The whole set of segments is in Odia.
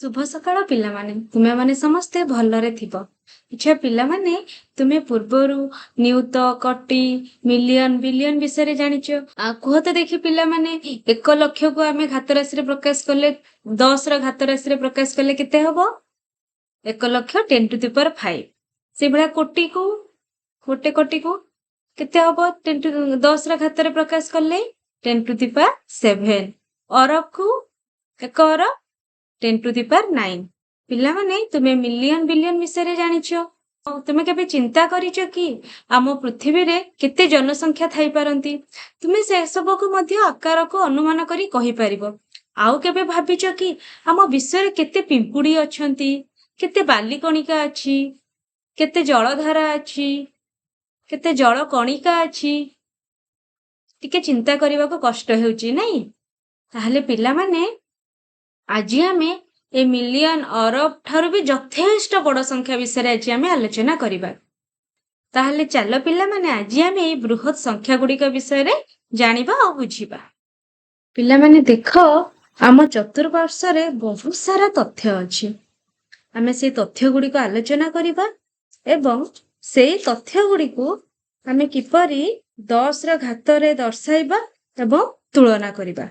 ଶୁଭ ସକାଳ ପିଲାମାନେ, ତୁମେମାନେ ସମସ୍ତେ ଭଲରେ ଥିବ। ଆଚ୍ଛା ପିଲାମାନେ, ତୁମେ ପୂର୍ବରୁ ନିୟୁତ, କୋଟି, ମିଲିୟନ, ବିଲିୟନ ବିଷୟରେ ଜାଣିଛ। ଆଉ କୁହ ତ ଦେଖି ପିଲାମାନେ, 1 ଲକ୍ଷକୁ ଆମେ ଘାତ ରାଶିରେ ପ୍ରକାଶ କଲେ, 10ର ଘାତ ରାଶିରେ ପ୍ରକାଶ କଲେ କେତେ ହବ? 1 ଲକ୍ଷ 10 ଟୁ the power 5। ସେଇଭଳିଆ କୋଟିକୁ, 1 କୋଟିକୁ କେତେ ହବ? ଟେନ୍ ଟୁ 10ର ଘାତରେ ପ୍ରକାଶ କଲେ 10 ଟୁ the power 7। ଅରବକୁ 1 ଅରବ 10 ଟୁ the power 9। ପିଲାମାନେ, ତୁମେ ମିଲିୟନ ବିଲିୟନ ବିଷୟରେ ଜାଣିଛ। ତୁମେ କେବେ ଚିନ୍ତା କରିଛ କି ଆମ ପୃଥିବୀରେ କେତେ ଜନସଂଖ୍ୟା ଥାଇପାରନ୍ତି? ତୁମେ ସେସବୁକୁ ମଧ୍ୟ ଆକାରକୁ ଅନୁମାନ କରି କହିପାରିବ। ଆଉ କେବେ ଭାବିଛ କି ଆମ ବିଶ୍ୱରେ କେତେ ପିମ୍ପୁଡ଼ି ଅଛନ୍ତି, କେତେ ବାଲିକଣିକା ଅଛି, କେତେ ଜଳଧାରା ଅଛି, କେତେ ଜଳ କଣିକା ଅଛି? ଟିକେ ଚିନ୍ତା କରିବାକୁ କଷ୍ଟ ହେଉଛି ନାଇଁ? ତାହେଲେ ପିଲାମାନେ, ଆଜି ଆମେ ଏ ମିଲିୟନ ଅରବ ଠାରୁ ବି ଯଥେଷ୍ଟ ବଡ ସଂଖ୍ୟା ବିଷୟରେ ଆଜି ଆମେ ଆଲୋଚନା କରିବା। ତାହେଲେ ଚାଲ ପିଲାମାନେ, ଆଜି ଆମେ ଏଇ ବୃହତ ସଂଖ୍ୟା ଗୁଡିକ ବିଷୟରେ ଜାଣିବା ଆଉ ବୁଝିବା। ପିଲାମାନେ ଦେଖ, ଆମ ଚତୁଃପାର୍ଶ୍ୱରେ ବହୁତ ସାରା ତଥ୍ୟ ଅଛି। ଆମେ ସେଇ ତଥ୍ୟ ଗୁଡ଼ିକ ଆଲୋଚନା କରିବା ଏବଂ ସେଇ ତଥ୍ୟ ଗୁଡ଼ିକୁ ଆମେ କିପରି 10ର ଘାତରେ ଦର୍ଶାଇବା ଏବଂ ତୁଳନା କରିବା।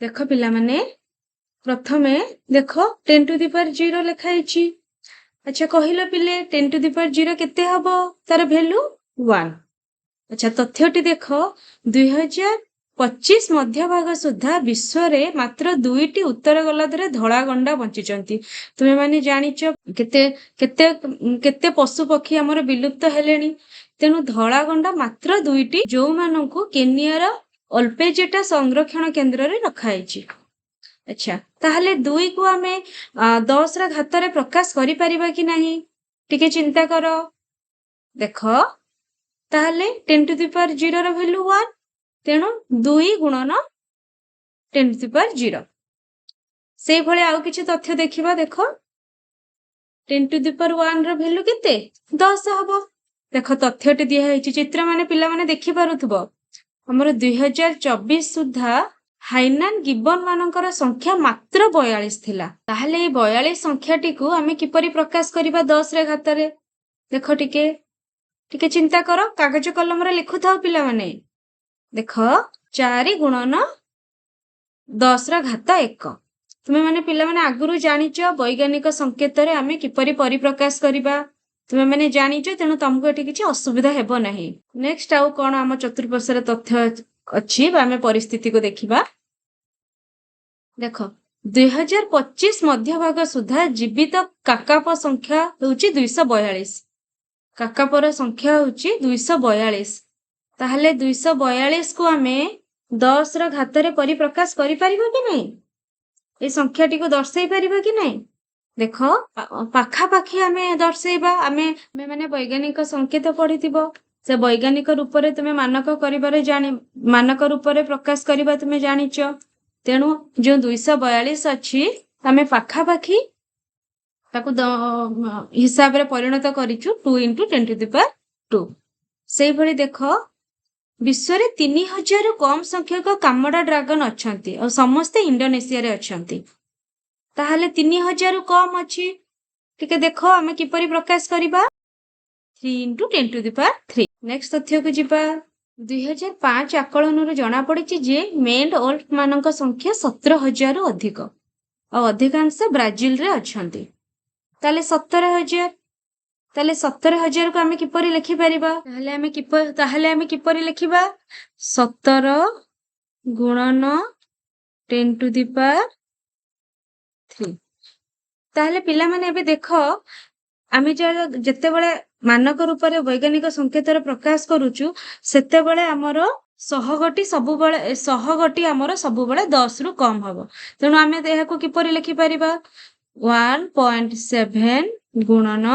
ଦେଖ ପିଲାମାନେ, ପ୍ରଥମେ ଦେଖ 10 ଟୁ the power 0 ଲେଖା ହେଇଛି। ଆଚ୍ଛା କହିଲ ପିଲେ, 10 ଟୁ the power 0 କେତେ ହବ? ତାର ଭ୍ୟାଲୁ 1। ଆଚ୍ଛା ତଥ୍ୟଟି ଦେଖ, 2025 ମଧ୍ୟଭାଗ ସୁଦ୍ଧା ବିଶ୍ୱରେ ମାତ୍ର 2ଟି ଉତ୍ତର ଗୋଲାର୍ଦ୍ଧରେ ଧଳା ଗଣ୍ଡା ବଞ୍ଚିଛନ୍ତି। ତୁମେ ମାନେ ଜାଣିଛ କେତେ କେତେ କେତେ ପଶୁ ପକ୍ଷୀ ଆମର ବିଲୁପ୍ତ ହେଲେଣି। ତେଣୁ ଧଳା ଗଣ୍ଡା ମାତ୍ର 2ଟି, ଯୋଉମାନଙ୍କୁ କେନିଆର ଅଲ୍ପେଜେଟା ସଂରକ୍ଷଣ କେନ୍ଦ୍ରରେ ରଖାହେଇଛି। ଆଚ୍ଛା ତାହେଲେ 2କୁ ଆମେ 10ର ଘାତରେ ପ୍ରକାଶ କରିପାରିବା କି ନାହିଁ? ଟିକେ ଚିନ୍ତା କର। ଦେଖ, ତାହେଲେ 10 ଟୁ the power 0ର ଭ୍ୟାଲୁ 1, ତେଣୁ 2 ଗୁଣନ 10 ଟୁ the power 0। ସେଇଭଳି ଆଉ କିଛି ତଥ୍ୟ ଦେଖିବା। ଦେଖ, 10 ଟୁ the power 1ର ଭ୍ୟାଲୁ କେତେ? 10 ହବ। ଦେଖ ତଥ୍ୟଟି ଦିଆହେଇଛି, ଚିତ୍ର ମାନେ ପିଲାମାନେ ଦେଖିପାରୁଥିବ। ଆମର 2024 ସୁଦ୍ଧା ହାଇନାନ ଗିବନ ମାନଙ୍କର ସଂଖ୍ୟା ମାତ୍ର 42 ଥିଲା। ତାହେଲେ ଏଇ 42 ସଂଖ୍ୟାଟିକୁ ଆମେ କିପରି ପ୍ରକାଶ କରିବା 10ରେ ଘାତରେ? ଦେଖ ଟିକେ ଟିକେ ଚିନ୍ତା କର, କାଗଜ କଲମରେ ଲେଖୁଥାଅ ପିଲାମାନେ। ଦେଖ, 4 ଗୁଣନ 10ର ଘାତ 1। ତୁମେ ମାନେ ପିଲାମାନେ ଆଗରୁ ଜାଣିଛ ବୈଜ୍ଞାନିକ ସଂକେତରେ ଆମେ କିପରି ପରିପ୍ରକାଶ କରିବା, ତୁମେ ମାନେ ଜାଣିଛ, ତେଣୁ ତମକୁ ଏଠି କିଛି ଅସୁବିଧା ହେବ ନାହିଁ। ନେକ୍ସଟ ଆଉ କଣ ଆମ ଚତୁଃପାର୍ଶ୍ୱରେ ତଥ୍ୟ ଅଛି ବା ଆମେ ପରିସ୍ଥିତିକୁ ଦେଖିବା। ଦେଖ, 2025 ମଧ୍ୟଭାଗ ସୁଦ୍ଧା ଜୀବିତ କାକାପ ସଂଖ୍ୟା ହେଉଛି 242। କାକାପର ସଂଖ୍ୟା ହେଉଛି 242। ତାହେଲେ 242କୁ ଆମେ 10ର ଘାତରେ ପରିପ୍ରକାଶ କରିପାରିବା କି ନାହିଁ? ଏଇ ସଂଖ୍ୟାଟିକୁ ଦର୍ଶାଇ ପାରିବା କି ନାହିଁ? ଦେଖ, ପାଖାପାଖି ଆମେ ଦର୍ଶେଇବା। ଆମେ ମାନେ ବୈଜ୍ଞାନିକ ସଂକେତ ପଢିଥିବ, ସେ ବୈଜ୍ଞାନିକ ରୂପରେ ତୁମେ ମାନକ କରିବାରେ ଜାଣି, ମାନକ ରୂପରେ ପ୍ରକାଶ କରିବା ତୁମେ ଜାଣିଛ। ତେଣୁ ଯୋଉ 242 ଅଛି, ଆମେ ପାଖାପାଖି ତାକୁ ହିସାବରେ ପରିଣତ କରିଛୁ 2 ଇଣ୍ଟୁ 10 ଟୁ the power 2। ସେଇଭଳି ଦେଖ, ବିଶ୍ୱରେ 3000ରୁ କମ ସଂଖ୍ୟକ କାମଡା ଡ୍ରାଗନ ଅଛନ୍ତି ଆଉ ସମସ୍ତେ ଇଣ୍ଡୋନେସିଆରେ ଅଛନ୍ତି। ତାହେଲେ 3000ରୁ କମ ଅଛି, ଟିକେ ଦେଖ ଆମେ କିପରି ପ୍ରକାଶ କରିବା? 3 into 10 to the power 3। Next ତଥ୍ୟକୁ ଯିବା। 2005 ଆକଳନରୁ ଜଣାପଡ଼ିଛି ଯେ ମେଣ୍ଡ ଓଲ୍ଫ ମାନଙ୍କ ସଂଖ୍ୟା 17,000ରୁ ଅଧିକ ଆଉ ଅଧିକାଂଶ ବ୍ରାଜିଲରେ ଅଛନ୍ତି। ତାହେଲେ 17,000, ତାହେଲେ 17,000କୁ ଆମେ କିପରି ଲେଖିପାରିବା? ତାହେଲେ ଆମେ କିପରି ଲେଖିବା? 17 ଗୁଣନ 10 ଟୁ the power 3। ତାହେଲେ ପିଲାମାନେ ଏବେ ଦେଖ, ଆମେ ଯେତେବେଳେ ମାନକ ରୂପରେ ବୈଜ୍ଞାନିକ ସଂକେତରେ ପ୍ରକାଶ କରୁଛୁ, ସେତେବେଳେ ଆମର ସହଗଟି ସବୁବେଳେ, ସହଗଟି ଆମର ସବୁବେଳେ 10ରୁ କମ ହବ। ତେଣୁ ଆମେ ଏହାକୁ କିପରି ଲେଖିପାରିବା? 1.7 ଗୁଣନ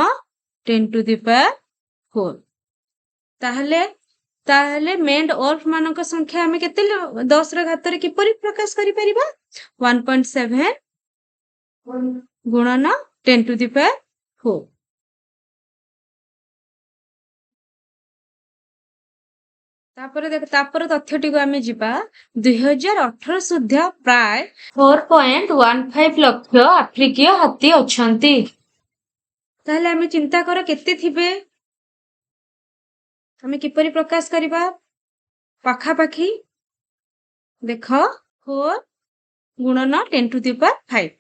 10 ଟୁ the power 4। ତାହେଲେ ମେଣ୍ଡ ଓଲ୍ଫ ମାନଙ୍କ ସଂଖ୍ୟା ଆମେ କେତେ 10ର ଘାତରେ କିପରି ପ୍ରକାଶ କରିପାରିବା? 1.7 ଗୁଣନ 10 ଟୁ the power 4। ତାପରେ ଦେଖ, ତାପର ତଥ୍ୟଟିକୁ ଆମେ ଯିବା। 2018 ସୁଦ୍ଧା ପ୍ରାୟ 4.15 ଲକ୍ଷ ଆଫ୍ରିକୀୟ ହାତୀ ଅଛନ୍ତି। ତାହେଲେ ଆମେ ଚିନ୍ତା କର, କେତେ ଥିବେ? ଆମେ କିପରି ପ୍ରକାଶ କରିବା? ପାଖାପାଖି ଦେଖ, 4 ଗୁଣନ 10 ଟୁ the power 5।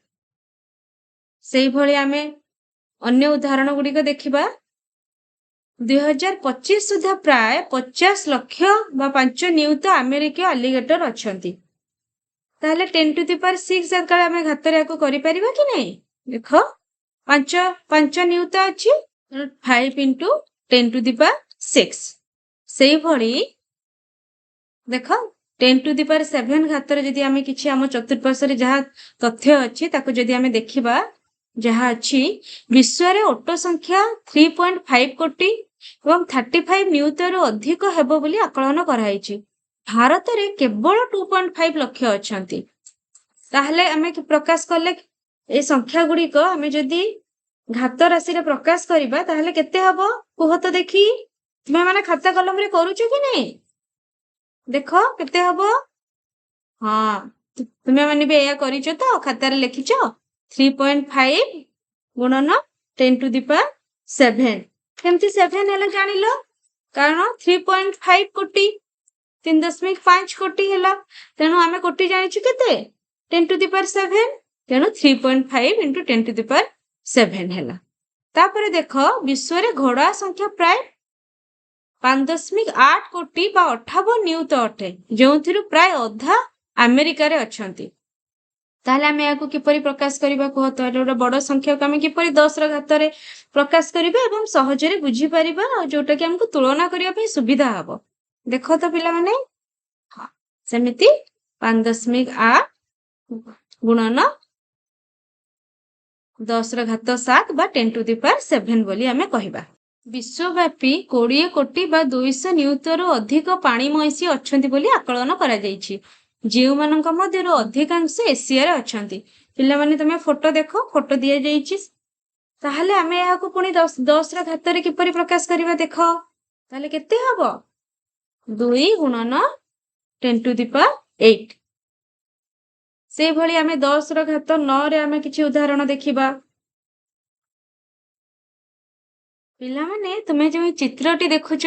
ସେଇଭଳି ଆମେ ଅନ୍ୟ ଉଦାହରଣ ଗୁଡ଼ିକ ଦେଖିବା। 2025 ସୁଦ୍ଧା ପ୍ରାୟ 50 ଲକ୍ଷ ବା 5 ନିୟୁତ ଆମେରିକୀୟ ଆଲିଗେଟର ଅଛନ୍ତି। ତାହେଲେ 10 ଟୁ the power 6 ଯେତେବେଳେ ଆମେ ଘାତରେ ୟାକୁ କରିପାରିବା କି ନାହିଁ? ଦେଖ, 5 ନିୟୁତ ଅଛି, 5 into 10 to the power 6। ସେଇଭଳି ଦେଖ, 10 ଟୁ the power 7 ଘାତରେ ଯଦି ଆମେ କିଛି ଆମ ଚତୁଃପାର୍ଶ୍ୱରେ ଯାହା ତଥ୍ୟ ଅଛି, ତାକୁ ଯଦି ଆମେ ଦେଖିବା, ଯାହା ଅଛି, ବିଶ୍ୱରେ ଓଟ ସଂଖ୍ୟା 3.5 କୋଟି ଏବଂ 35 ନିୟୁତରୁ ଅଧିକ ହେବ ବୋଲି ଆକଳନ କରାଯାଇଛି। ଭାରତରେ କେବଳ 2.5 ଲକ୍ଷ ଅଛନ୍ତି। ତାହେଲେ ଆମେ ପ୍ରକାଶ କଲେ, ଏ ସଂଖ୍ୟା ଗୁଡ଼ିକ ଆମେ ଯଦି ଘାତ ରାଶିରେ ପ୍ରକାଶ କରିବା, ତାହେଲେ କେତେ ହବ କୁହ ତ ଦେଖି? ତୁମେ ମାନେ ଖାତା କଲମରେ କରୁଛ କି ନାଇଁ? ଦେଖ, କେତେ ହବ? ହଁ, ତୁମେ ମାନେ ବି ଏଇଆ କରିଛ ତ? ଖାତାରେ ଲେଖିଛ, 3.5 ଗୁଣନ 10 ଟୁ the power 7। କେମିତି ସେଭେନ ହେଲା ଜାଣିଲ? କାରଣ 3.5 କୋଟି, 3.5 କୋଟି ହେଲା। ତେଣୁ ଆମେ କୋଟି ଜାଣିଛୁ କେତେ? 10 ଟୁ the power 7। ତେଣୁ 3.5 into 10 to the power 7 ହେଲା। ତାପରେ ଦେଖ, ବିଶ୍ୱରେ ଘୋଡ଼ା ସଂଖ୍ୟା ପ୍ରାୟ 5.8 କୋଟି ବା 58 ନିୟୁତ ଅଟେ, ଯେଉଁଥିରୁ ପ୍ରାୟ ଅଧା ଆମେରିକାରେ ଅଛନ୍ତି। ତାହେଲେ ଆମେ ଏହାକୁ କିପରି ପ୍ରକାଶ କରିବା କୁହ ତ? ଏଟା ଗୋଟେ ବଡ ସଂଖ୍ୟାକୁ ଆମେ କିପରି 10ର ଘାତରେ ପ୍ରକାଶ କରିବା ଏବଂ ସହଜରେ ବୁଝିପାରିବା, ଆଉ ଯୋଉଟା କି ଆମକୁ ତୁଳନା କରିବା ପାଇଁ ସୁବିଧା ହବ? ଦେଖ ତ ପିଲାମାନେ। ହଁ, ସେମିତି 5.8 ଗୁଣନ 10ର ଘାତ 7 ବା 10 ଟୁ the power 7 ବୋଲି ଆମେ କହିବା। ବିଶ୍ୱବ୍ୟାପୀ 20 କୋଟି ବା 200 ନିୟୁତରୁ ଅଧିକ ପାଣି ମଇଁଷି ଅଛନ୍ତି ବୋଲି ଆକଳନ କରାଯାଇଛି, ଯେଉଁମାନଙ୍କ ମଧ୍ୟରୁ ଅଧିକାଂଶ ଏସିଆରେ ଅଛନ୍ତି। ପିଲାମାନେ, ତମେ ଫଟୋ ଦେଖ, ଫଟୋ ଦିଆଯାଇଛି। ତାହେଲେ ଆମେ ଏହାକୁ ପୁଣି 10ର ଘାତରେ କିପରି ପ୍ରକାଶ କରିବା ଦେଖ। ତାହେଲେ କେତେ ହବ? 2 ଗୁଣନ 10 ଟୁ the power 8। ସେଇଭଳି ଆମେ 10ର ଘାତ 9ରେ ଆମେ କିଛି ଉଦାହରଣ ଦେଖିବା। ପିଲାମାନେ, ତୁମେ ଯେଉଁ ଚିତ୍ରଟି ଦେଖୁଛ,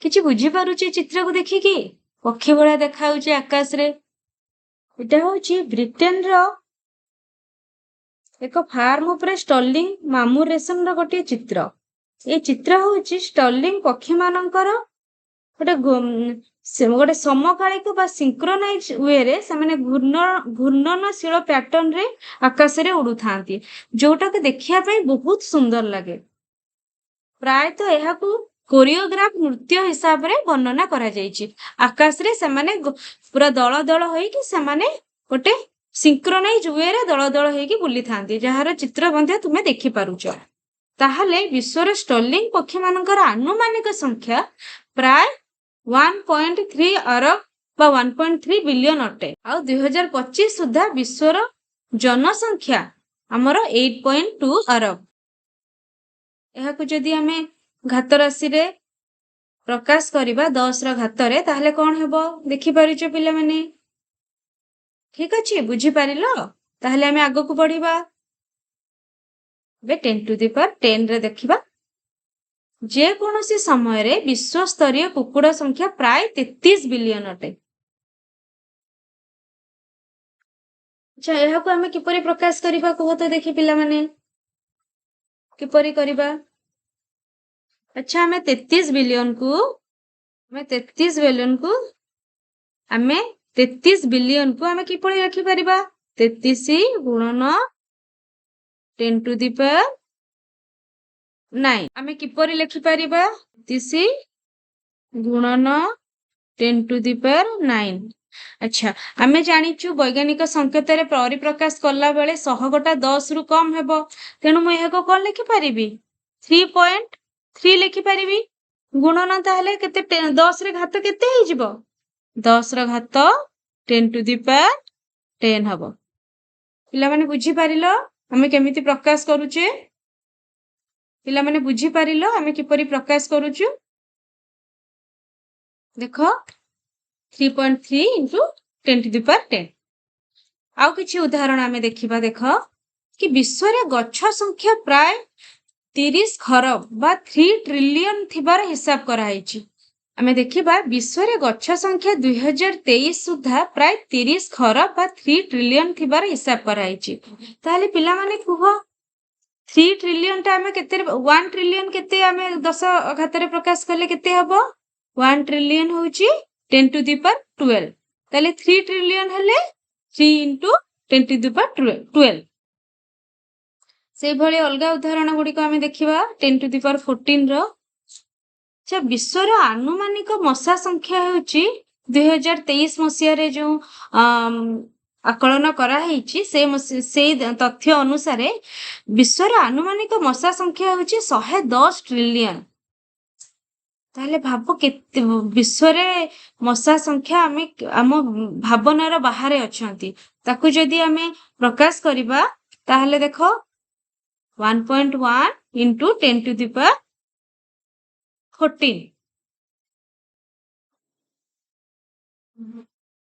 କିଛି ବୁଝିପାରୁଛ ଚିତ୍ରକୁ ଦେଖିକି? ପକ୍ଷୀ ଭଳିଆ ଦେଖାଯାଉଛି ଆକାଶରେ। ଏଇଟା ହଉଛି ବ୍ରିଟେନର ଏକ ଫାର୍ମ ଉପରେ ଷ୍ଟର୍ଲିଂ ମାର୍ମୁରେସନର ଗୋଟିଏ ଚିତ୍ର। ଏ ଚିତ୍ର ହଉଛି ଷ୍ଟର୍ଲିଂ ପକ୍ଷୀ ମାନଙ୍କର ଗୋଟେ ସମକାଳିକ ବା ସିଙ୍କ୍ରୋନାଇଜ ୱେରେ ସେମାନେ ଘୂର୍ଣ୍ଣନଶୀଳ ପ୍ୟାଟର୍ନରେ ଆକାଶରେ ଉଡୁଥାନ୍ତି, ଯୋଉଟାକୁ ଦେଖିବା ପାଇଁ ବହୁତ ସୁନ୍ଦର ଲାଗେ। ପ୍ରାୟତଃ ଏହାକୁ କୋରିଓଗ୍ରାଫ ନୃତ୍ୟ ହିସାବରେ ବର୍ଣ୍ଣନା କରାଯାଇଛି। ଆକାଶରେ ସେମାନେ ପୁରା ଦଳ ଦଳ ହେଇକି, ସେମାନେ ଗୋଟେ ସିଙ୍କ୍ରୋନାଇଜ ୱେରେ ଦଳ ଦଳ ହେଇକି ବୁଲିଥାନ୍ତି, ଯାହାର ଚିତ୍ର ମଧ୍ୟ ତୁମେ ଦେଖିପାରୁଛ। ତାହେଲେ ବିଶ୍ୱର ଷ୍ଟର୍ଲିଂ ପକ୍ଷୀମାନଙ୍କର ଆନୁମାନିକ ସଂଖ୍ୟା ପ୍ରାୟ 1.3 ଅରବ ବା 1.3 ବିଲିୟନ ଅଟେ। ଆଉ 2025 ସୁଦ୍ଧା ବିଶ୍ୱର ଜନସଂଖ୍ୟା ଆମର 8.2 ଅରବ। ଏହାକୁ ଯଦି ଆମେ ଘାତ ରାଶିରେ ପ୍ରକାଶ କରିବା 10ର ଘାତରେ, ତାହେଲେ କଣ ହେବ ଦେଖିପାରୁଛ ପିଲାମାନେ? ଠିକ ଅଛି, ବୁଝିପାରିଲ? ତାହେଲେ ଆମେ ଆଗକୁ ବଢିବା। ଏବେ 10 ଟୁ the power 10ରେ ଦେଖିବା। ଯେକୌଣସି ସମୟରେ ବିଶ୍ୱସ୍ତରୀୟ କୁକୁଡ଼ା ସଂଖ୍ୟା ପ୍ରାୟ 33 ବିଲିୟନ ଅଟେ। ଆଚ୍ଛା, ଏହାକୁ ଆମେ କିପରି ପ୍ରକାଶ କରିବା କୁହ ତ ଦେଖି ପିଲାମାନେ? କିପରି କରିବା? ଆଚ୍ଛା, ଆମେ 33 ବିଲିୟନକୁ ଆମେ କିପରି ଲେଖିପାରିବା? 33 ଗୁଣନ 10 ଟୁ the power 9। ଆମେ କିପରି ଲେଖିପାରିବା? 33 ଗୁଣନ 10 ଟୁ the power 9। ଆଚ୍ଛା, ଆମେ ଜାଣିଛୁ ବୈଜ୍ଞାନିକ ସଂକେତରେ ପରିପ୍ରକାଶ କଲା ବେଳେ ସହଗଟା 10ରୁ କମ ହେବ। ତେଣୁ ମୁଁ ଏହାକୁ କଣ ଲେଖିପାରିବି? 3.3 ଲେଖିପାରିବି। ଗୁଣନ ତାହେଲେ କେତେ? 10ରେ ଘାତ କେତେ ହେଇଯିବ? 10ର ଘାତ 10 ଟୁ the power 10 ହବ। ପିଲାମାନେ, ବୁଝିପାରିଲ ଆମେ କେମିତି ପ୍ରକାଶ କରୁଛେ? ପିଲାମାନେ, ବୁଝିପାରିଲ ଆମେ କିପରି ପ୍ରକାଶ କରୁଛୁ? ଦେଖ, 3.3 into 10 to the power 10। ଆଉ କିଛି ଉଦାହରଣ ଆମେ ଦେଖିବା। ଦେଖ କି ବିଶ୍ୱରେ ଗଛ ସଂଖ୍ୟା ପ୍ରାୟ 30 ଖରବ ବା 3 ଟ୍ରିଲିୟନ ଥିବାର ହିସାବ କରାହେଇଛି। ଆମେ ଦେଖିବା, ବିଶ୍ୱରେ ଗଛ ସଂଖ୍ୟା 2023 ସୁଦ୍ଧା ପ୍ରାୟ 30 ଖରବ ବା 3 ଟ୍ରିଲିୟନ ଥିବାର ହିସାବ କରାହେଇଛି। ତାହେଲେ ପିଲାମାନେ କୁହ, 3 ଟ୍ରିଲିୟନଟା ଆମେ କେତେ, 1 ଟ୍ରିଲିୟନ କେତେ, ଆମେ 10 ଘାତରେ ପ୍ରକାଶ କଲେ କେତେ ହବ? 1 ଟ୍ରିଲିୟନ ହଉଛି 10 to the power 12। ତାହେଲେ 3 ଟ୍ରିଲିୟନ ହେଲେ 3 into 10 to the power 12। ସେଇଭଳି ଅଲଗା ଉଦାହରଣ ଗୁଡିକ ଆମେ ଦେଖିବା 10 ଟୁ the power 14 ର। ଆଚ୍ଛା, ବିଶ୍ୱର ଆନୁମାନିକ ମଶା ସଂଖ୍ୟା ହେଉଛି, 2023 ମସିହାରେ ଯୋଉ ଆକଳନ କରାହେଇଛି, ସେଇ ତଥ୍ୟ ଅନୁସାରେ ବିଶ୍ୱର ଆନୁମାନିକ ମଶା ସଂଖ୍ୟା ହେଉଛି 110 ଟ୍ରିଲିୟନ। ତାହେଲେ ଭାବ, କେତେ ବିଶ୍ୱରେ ମଶା ସଂଖ୍ୟା, ଆମେ ଆମ ଭାବନାର ବାହାରେ ଅଛନ୍ତି। ତାକୁ ଯଦି ଆମେ ପ୍ରକାଶ କରିବା, ତାହେଲେ ଦେଖ, 1.1 into 10 to the power 14।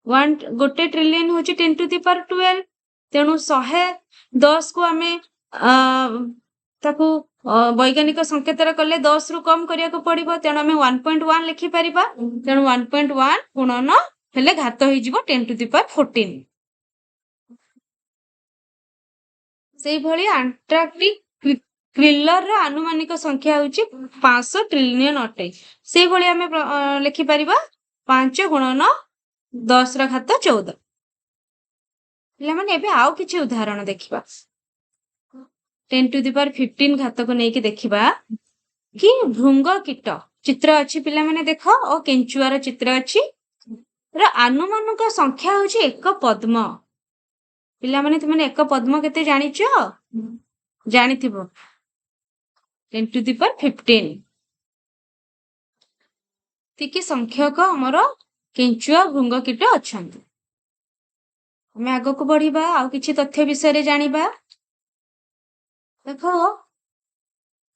One ଗୋଟେ ଟ୍ରିଲିୟନ ହଉଛି 10 ଟୁ the power 12। ତେଣୁ 110କୁ ଆମେ ତାକୁ ବୈଜ୍ଞାନିକ ସଂକେତରେ କଲେ 10ରୁ କମ କରିବାକୁ ପଡିବ। ତେଣୁ ଆମେ 1.1 ଲେଖିପାରିବା। ତେଣୁ 1.1 ଗୁଣନ ହେଲେ ଘାତ ହେଇଯିବ 10 ଟୁ the power 14। ସେଇଭଳି ଆଣ୍ଟାର୍କଟିକ କ୍ରିଲର ର ଆନୁମାନିକ ସଂଖ୍ୟା ହଉଛି 500 ଟ୍ରିଲିୟନ ଅଟେ। ସେଇଭଳି ଆମେ ଲେଖିପାରିବା 5 ଗୁଣନ 10ର ଘାତ 14। ପିଲାମାନେ, ଏବେ ଆଉ କିଛି ଉଦାହରଣ ଦେଖିବା। 10 ଟୁ the power 15 ଘାତକୁ ନେଇକି ଦେଖିବା କି ଭୃଙ୍ଗ କୀଟ ଚିତ୍ର ଅଛି ପିଲାମାନେ ଦେଖ, ଓ କେଞ୍ଚୁଆର ଚିତ୍ର ଅଛି, ର ଆନୁମାନିକ ସଂଖ୍ୟା ହଉଛି ଏକ ପଦ୍ମ। ପିଲାମାନେ, ତୁମେ ଏକ ପଦ୍ମ କେତେ ଜାଣିଛ? ଜାଣିଥିବ, 10 ଟୁ the power 15। ଏତିକି ସଂଖ୍ୟକ ଆମର କେଞ୍ଚୁଆ, ଭୃଙ୍ଗ କୀଟ ଅଛନ୍ତି। ଆମେ ଆଗକୁ ବଢିବା, ଆଉ କିଛି ତଥ୍ୟ ବିଷୟରେ ଜାଣିବା। ଦେଖ,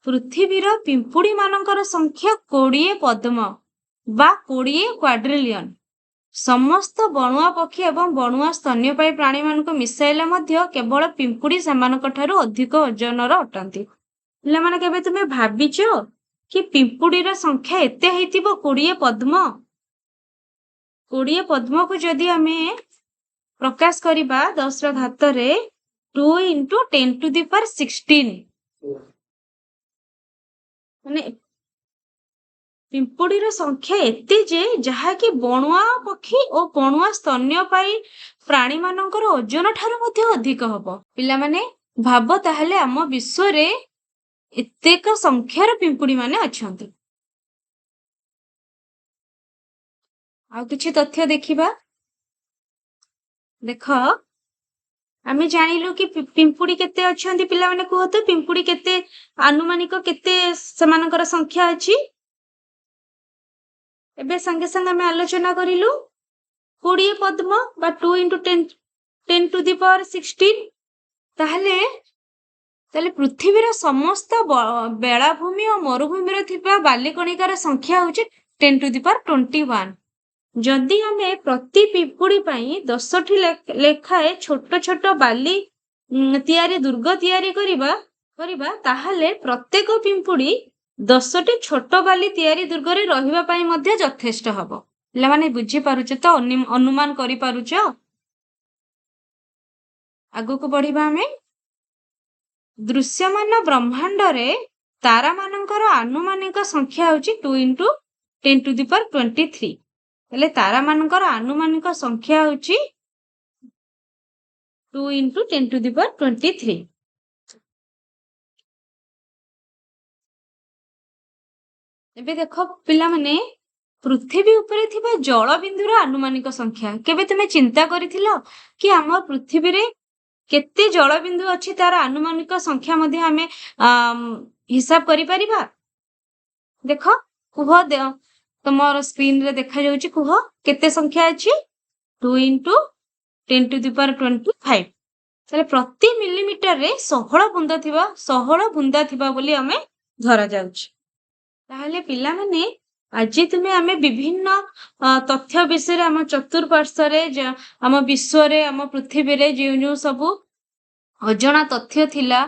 ପୃଥିବୀର ପିମ୍ପୁଡି ମାନଙ୍କର ସଂଖ୍ୟା 20 ପଦ୍ମ ବା 20 କ୍ୱାଡ୍ରିଲିୟନ। ସମସ୍ତ ବଣୁଆ ପକ୍ଷୀ ଏବଂ ବଣୁଆ ସ୍ତନ୍ୟପାୟୀ ପ୍ରାଣୀମାନଙ୍କୁ ମିଶାଇଲେ ମଧ୍ୟ କେବଳ ପିମ୍ପୁଡି ସେମାନଙ୍କ ଠାରୁ ଅଧିକ ଓଜନର ଅଟନ୍ତି। ପିଲାମାନେ, କେବେ ତୁମେ ଭାବିଛ କି ପିମ୍ପୁଡିର ସଂଖ୍ୟା ଏତେ ହେଇଥିବ, 20 ପଦ୍ମ? 20 ପଦ୍ମକୁ ଯଦି ଆମେ ପ୍ରକାଶ କରିବା 10ର ଘାତରେ, 2 into 10 to the power 16। ମାନେ ପିମ୍ପୁଡିର ସଂଖ୍ୟା ଏତେ ଯେ ଯାହାକି ବଣୁଆ ପକ୍ଷୀ ଓ ବଣୁଆ ସ୍ତନ୍ୟପାୟୀ ପ୍ରାଣୀ ମାନଙ୍କର ଓଜନ ଠାରୁ ମଧ୍ୟ ଅଧିକ ହବ। ପିଲାମାନେ ଭାବ, ତାହେଲେ ଆମ ବିଶ୍ୱରେ ଏତେକ ସଂଖ୍ୟାର ପିମ୍ପୁଡି ମାନେ ଅଛନ୍ତି। ଆଉ କିଛି ତଥ୍ୟ ଦେଖିବା। ଦେଖ, ଆମେ ଜାଣିଲୁ କି ପିମ୍ପୁଡି କେତେ ଅଛନ୍ତି। ପିଲାମାନେ କୁହ ତ, ପିମ୍ପୁଡି କେତେ, ଆନୁମାନିକ କେତେ ସେମାନଙ୍କର ସଂଖ୍ୟା ଅଛି? ଏବେ ସାଙ୍ଗେ ସାଙ୍ଗେ ଆମେ ଆଲୋଚନା କରିଲୁ, 20 ପଦ୍ମ ବା 2 into 10 to the power 16। ତାହେଲେ ପୃଥିବୀର ସମସ୍ତ ବେଳାଭୂମି ଓ ମରୁଭୂମିରେ ଥିବା ବାଲିକଣିକାର ସଂଖ୍ୟା ହଉଛି 10 to the power 21। ଯଦି ଆମେ ପ୍ରତି ପିମ୍ପୁଡି ପାଇଁ 10ଟି ଲେଖାଏ ଛୋଟ ଛୋଟ ବାଲି ତିଆରି ଦୁର୍ଗ ତିଆରି କରିବା, ତାହେଲେ ପ୍ରତ୍ୟେକ ପିମ୍ପୁଡି 10ଟି ଛୋଟ ବାଲି ତିଆରି ଦୁର୍ଗରେ ରହିବା ପାଇଁ ମଧ୍ୟ ଯଥେଷ୍ଟ ହବ। ପିଲାମାନେ, ବୁଝିପାରୁଛ ତ? ଅନୁମାନ କରିପାରୁଛ? ଆଗକୁ ବଢିବା ଆମେ। ଦୃଶ୍ୟମାନ ବ୍ରହ୍ମାଣ୍ଡରେ ତାରାମାନଙ୍କର ଆନୁମାନିକ ସଂଖ୍ୟା ହଉଛି 2 into 10 to the power 23। ହେଲେ ତାରାମାନଙ୍କର ଆନୁମାନିକ ସଂଖ୍ୟା ହଉଛି 2 into 10 to the power 23। ଏବେ ଦେଖ ପିଲାମାନେ, ପୃଥିବୀ ଉପରେ ଥିବା ଜଳବିନ୍ଦୁର ଆନୁମାନିକ ସଂଖ୍ୟା। କେବେ ତୁମେ ଚିନ୍ତା କରିଥିଲ କି ଆମ ପୃଥିବୀରେ କେତେ ଜଳବିନ୍ଦୁ ଅଛି, ତାର ଆନୁମାନିକ ସଂଖ୍ୟା ମଧ୍ୟ ଆମେ ହିସାବ କରିପାରିବା? ଦେଖ, କୁହ, ତମର ସ୍କ୍ରିନରେ ଦେଖାଯାଉଛି, କୁହ କେତେ ସଂଖ୍ୟା ଅଛି? 2 into 10 to the power 25। ତାହେଲେ ପ୍ରତି ମିଲିମିଟରରେ 16 ବୁନ୍ଦା ଥିବା, 16 ବୁନ୍ଦା ଥିବା ବୋଲି ଆମେ ଧରାଯାଉଛି। ତାହେଲେ ପିଲାମାନେ, ଆଜି ତୁମେ ଆମେ ବିଭିନ୍ନ ତଥ୍ୟ ବିଷୟରେ, ଆମ ଚତୁଃପାର୍ଶ୍ୱରେ, ଆମ ବିଶ୍ୱରେ, ଆମ ପୃଥିବୀରେ ଯେଉଁ ଯେଉଁ ସବୁ ଅଜଣା ତଥ୍ୟ ଥିଲା,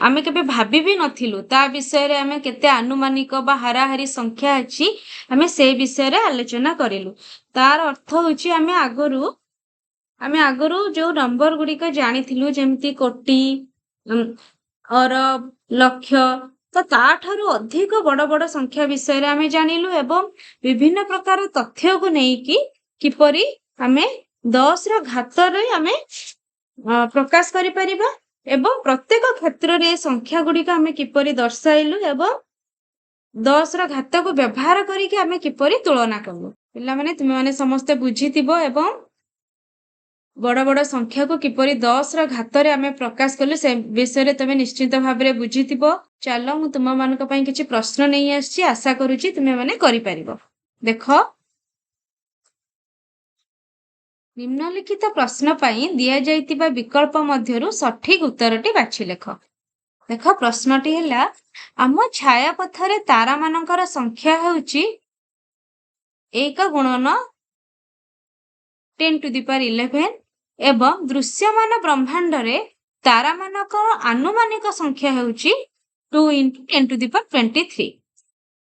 ଆମେ କେବେ ଭାବି ବି ନଥିଲୁ, ତା ବିଷୟରେ ଆମେ କେତେ ଆନୁମାନିକ ବା ହାରାହାରି ସଂଖ୍ୟା ଅଛି, ଆମେ ସେ ବିଷୟରେ ଆଲୋଚନା କରିଲୁ। ତାର ଅର୍ଥ ହଉଛି ଆମେ ଆଗରୁ ଯୋଉ ନମ୍ବର ଗୁଡିକ ଜାଣିଥିଲୁ, ଯେମିତି କୋଟି, ଅରବ, ଲକ୍ଷ, ତ ତାଠାରୁ ଅଧିକ ବଡ ବଡ ସଂଖ୍ୟା ବିଷୟରେ ଆମେ ଜାଣିଲୁ ଏବଂ ବିଭିନ୍ନ ପ୍ରକାର ତଥ୍ୟକୁ ନେଇକି କିପରି ଆମେ 10ର ଘାତରେ ଆମେ ପ୍ରକାଶ କରିପାରିବା ଏବଂ ପ୍ରତ୍ୟେକ କ୍ଷେତ୍ରରେ ଏ ସଂଖ୍ୟା ଗୁଡିକ ଆମେ କିପରି ଦର୍ଶାଇଲୁ ଏବଂ 10ର ଘାତକୁ ବ୍ୟବହାର କରିକି ଆମେ କିପରି ତୁଳନା କଲୁ। ପିଲାମାନେ, ତୁମେମାନେ ସମସ୍ତେ ବୁଝିଥିବ ଏବଂ ବଡ ବଡ ସଂଖ୍ୟାକୁ କିପରି 10ର ଘାତରେ ଆମେ ପ୍ରକାଶ କଲୁ, ସେ ବିଷୟରେ ତମେ ନିଶ୍ଚିତ ଭାବରେ ବୁଝିଥିବ। ଚାଲ, ମୁଁ ତୁମମାନଙ୍କ ପାଇଁ କିଛି ପ୍ରଶ୍ନ ନେଇ ଆସିଛି। ଆଶା କରୁଛି ତୁମେମାନେ କରିପାରିବ। ଦେଖ, ନିମ୍ନଲିଖିତ ପ୍ରଶ୍ନ ପାଇଁ ଦିଆଯାଇଥିବା ବିକଳ୍ପ ମଧ୍ୟରୁ ସଠିକ ଉତ୍ତରଟି ବାଛି ଲେଖ। ଦେଖ, ପ୍ରଶ୍ନଟି ହେଲା, ଆମ ଛାୟାପଥରେ ତାରାମାନଙ୍କର ସଂଖ୍ୟା ହେଉଛି 1 ଗୁଣନ 10 to the power 11 ଏବଂ ଦୃଶ୍ୟମାନ ବ୍ରହ୍ମାଣ୍ଡରେ ତାରାମାନଙ୍କର ଆନୁମାନିକ ସଂଖ୍ୟା ହେଉଛି 2 into 10 to the power 23।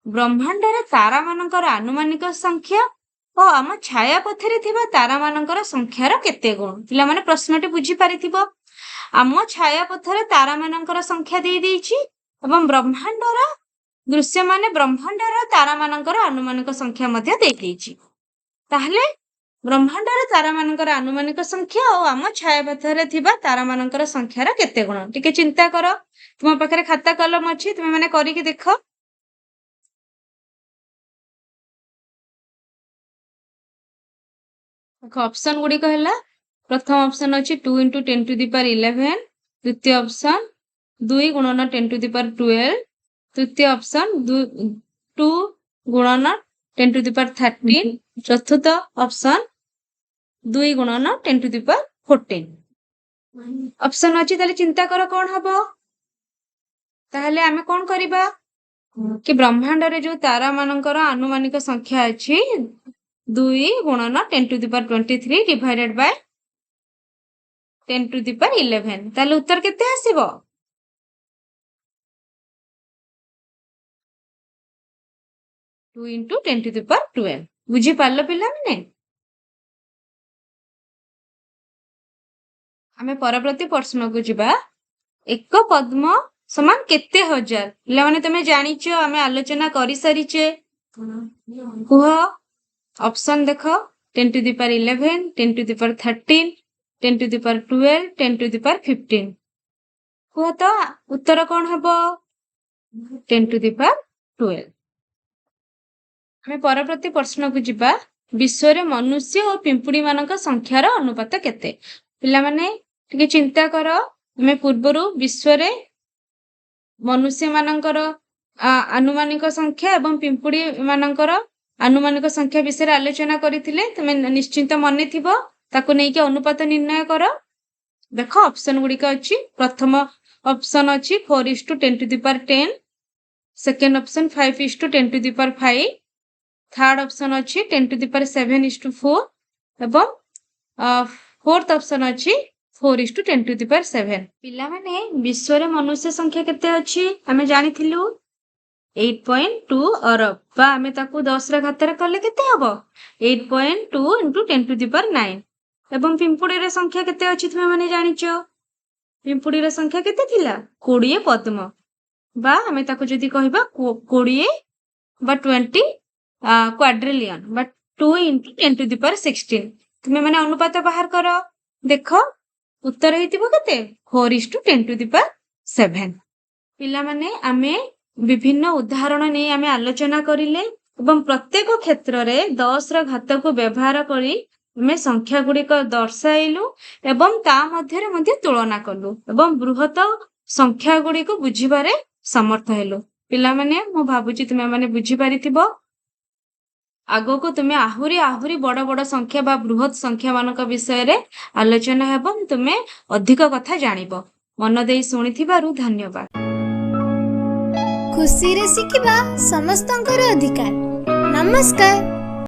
ବ୍ରହ୍ମାଣ୍ଡରେ ତାରାମାନଙ୍କର ଆନୁମାନିକ ସଂଖ୍ୟା ଓ ଆମ ଛାୟାପଥରେ ଥିବା ତାରାମାନଙ୍କର ସଂଖ୍ୟାର କେତେ ଗୁଣ? ପିଲାମାନେ, ପ୍ରଶ୍ନଟି ବୁଝିପାରିଥିବ। ଆମ ଛାୟାପଥରେ ତାରାମାନଙ୍କର ସଂଖ୍ୟା ଦେଇ ଦେଇଛି ଏବଂ ବ୍ରହ୍ମାଣ୍ଡର ଦୃଶ୍ୟମାନ ବ୍ରହ୍ମାଣ୍ଡର ତାରାମାନଙ୍କର ଆନୁମାନିକ ସଂଖ୍ୟା ମଧ୍ୟ ଦେଇ ଦେଇଛି। ତାହେଲେ ବ୍ରହ୍ମାଣ୍ଡର ତାରାମାନଙ୍କର ଆନୁମାନିକ ସଂଖ୍ୟା ଓ ଆମ ଛାୟାପଥରେ ଥିବା ତାରାମାନଙ୍କର ସଂଖ୍ୟାର କେତେ ଗୁଣ? ଟିକେ ଚିନ୍ତା କର। ତୁମ ପାଖରେ ଖାତା କଲମ ଅଛି, ତୁମେ ମାନେ କରିକି ଦେଖ। ଦେଖ, ଅପସନ ଗୁଡିକ ହେଲା, ପ୍ରଥମ ଅପସନ ଅଛି 2 into 10 to the power 11, ଦ୍ୱିତୀୟ ଅପସନ 2 ଗୁଣନ 10 ଟୁ the power 12, ତୃତୀୟ ଅପସନ 2 ଗୁଣନ 10 ଟୁ the power 13, ଚତୁର୍ଥ option 2 ଗୁଣନ 10 to the power 14। Option ଅଛି। ତାହେଲେ ଚିନ୍ତା କର, କଣ ହବ? ତାହେଲେ ଆମେ କଣ କରିବା କି ବ୍ରହ୍ମାଣ୍ଡରେ ଯୋଉ ତାରା ମାନଙ୍କର ଆନୁମାନିକ ସଂଖ୍ୟା ଅଛି, 2 ଗୁଣନ 10 to the power 23 divided by 10 to the power 11, ତାହେଲେ ଉତ୍ତର କେତେ ଆସିବ? 2 into 10 to the power 12। ବୁଝିପାରିଲ ପିଲାମାନେ? ଆମେ ପରବର୍ତ୍ତୀ ପ୍ରଶ୍ନକୁ ଯିବା। ଏକ ପଦ୍ମ ସମାନ କେତେ ହଜାର? ପିଲାମାନେ, ତମେ ଜାଣିଛ, ଆମେ ଆଲୋଚନା କରିସାରିଛେ। କୁହ, ଅପସନ ଦେଖ, 10 to the power 11, 10 to the power 13, 10 to the power 12, 10 to the power 15। କୁହ ତ, ଉତ୍ତର କଣ ହବ? 10 ଟୁ the power 12। ଆମେ ପରବର୍ତ୍ତୀ ପ୍ରଶ୍ନକୁ ଯିବା। ବିଶ୍ୱରେ ମନୁଷ୍ୟ ଓ ପିମ୍ପୁଡି ମାନଙ୍କ ସଂଖ୍ୟାର ଅନୁପାତ କେତେ? ପିଲାମାନେ, ଟିକେ ଚିନ୍ତା କର। ଆମେ ପୂର୍ବରୁ ବିଶ୍ୱରେ ମନୁଷ୍ୟ ମାନଙ୍କର ଆନୁମାନିକ ସଂଖ୍ୟା ଏବଂ ପିମ୍ପୁଡି ମାନଙ୍କର ଆନୁମାନିକ ସଂଖ୍ୟା ବିଷୟରେ ଆଲୋଚନା କରିଥିଲେ। ତୁମେ ନିଶ୍ଚିନ୍ତ ମନେ ଥିବ। ତାକୁ ନେଇକି ଅନୁପାତ ନିର୍ଣ୍ଣୟ କର। ଦେଖ, ଅପସନ ଗୁଡିକ ଅଛି। ପ୍ରଥମ ଅପସନ ଅଛି 4 is to 10 to the power 10, second option 5 is to 10 to the power 5, third option ଅଛି 10 to the power 7 is to 4 ଏବଂ ଫୋର୍ଥ ଅପସନ ଅଛି 4 is to 10 to the power 7। ପିଲାମାନେ, ବିଶ୍ୱରେ ମନୁଷ୍ୟ ସଂଖ୍ୟା କେତେ ଅଛି ଆମେ ଜାଣିଥିଲୁ, 8.2 ଅରବ ବା ଆମେ ତାକୁ 10ର ଘାତରେ କଲେ କେତେ ହବ? 8.2 into 10 to the power 9। ଏବଂ ପିମ୍ପୁଡ଼ିର ସଂଖ୍ୟା କେତେ ଅଛି ତୁମେ ମାନେ ଜାଣିଛ। ପିମ୍ପୁଡ଼ିର ସଂଖ୍ୟା କେତେ ଥିଲା? 20 ପଦ୍ମ ବା ଆମେ ତାକୁ ଯଦି କହିବା 20 ବା 20 କ୍ୱାଡ୍ରିଲିୟନ ବା 2 into 10 to the power 16। ତୁମେ ମାନେ ଅନୁପାତ ବାହାର କର। ଦେଖ, ଉତ୍ତର ହେଇଥିବ କେତେ? 4 is to 10 to the power 7। ପିଲାମାନେ, ଆମେ ବିଭିନ୍ନ ଉଦାହରଣ ନେଇ ଆମେ ଆଲୋଚନା କରିଲେ ଏବଂ ପ୍ରତ୍ୟେକ କ୍ଷେତ୍ରରେ 10ର ଘାତକୁ ବ୍ୟବହାର କରି ଆମେ ସଂଖ୍ୟା ଗୁଡିକ ଦର୍ଶାଇଲୁ ଏବଂ ତା ମଧ୍ୟରେ ମଧ୍ୟ ତୁଳନା କଲୁ ଏବଂ ବୃହତ ସଂଖ୍ୟା ଗୁଡିକୁ ବୁଝିବାରେ ସମର୍ଥ ହେଲୁ। ପିଲାମାନେ, ମୁଁ ଭାବୁଛି ତୁମେ ମାନେ ବୁଝିପାରିଥିବ। ଆଗକୁ ତୁମେ ଆହୁରି ଆହୁରି ବଡ ବଡ ସଂଖ୍ୟା ବା ବୃହତ ସଂଖ୍ୟା ମାନଙ୍କ ବିଷୟରେ ଆଲୋଚନା ହେବ, ତୁମେ ଅଧିକ କଥା ଜାଣିବ। ମନ ଦେଇ ଶୁଣିଥିବାରୁ ଧନ୍ୟବାଦ। ଖୁସିରେ ଶିଖିବା ସମସ୍ତଙ୍କର ଅଧିକାର। ନମସ୍କାର।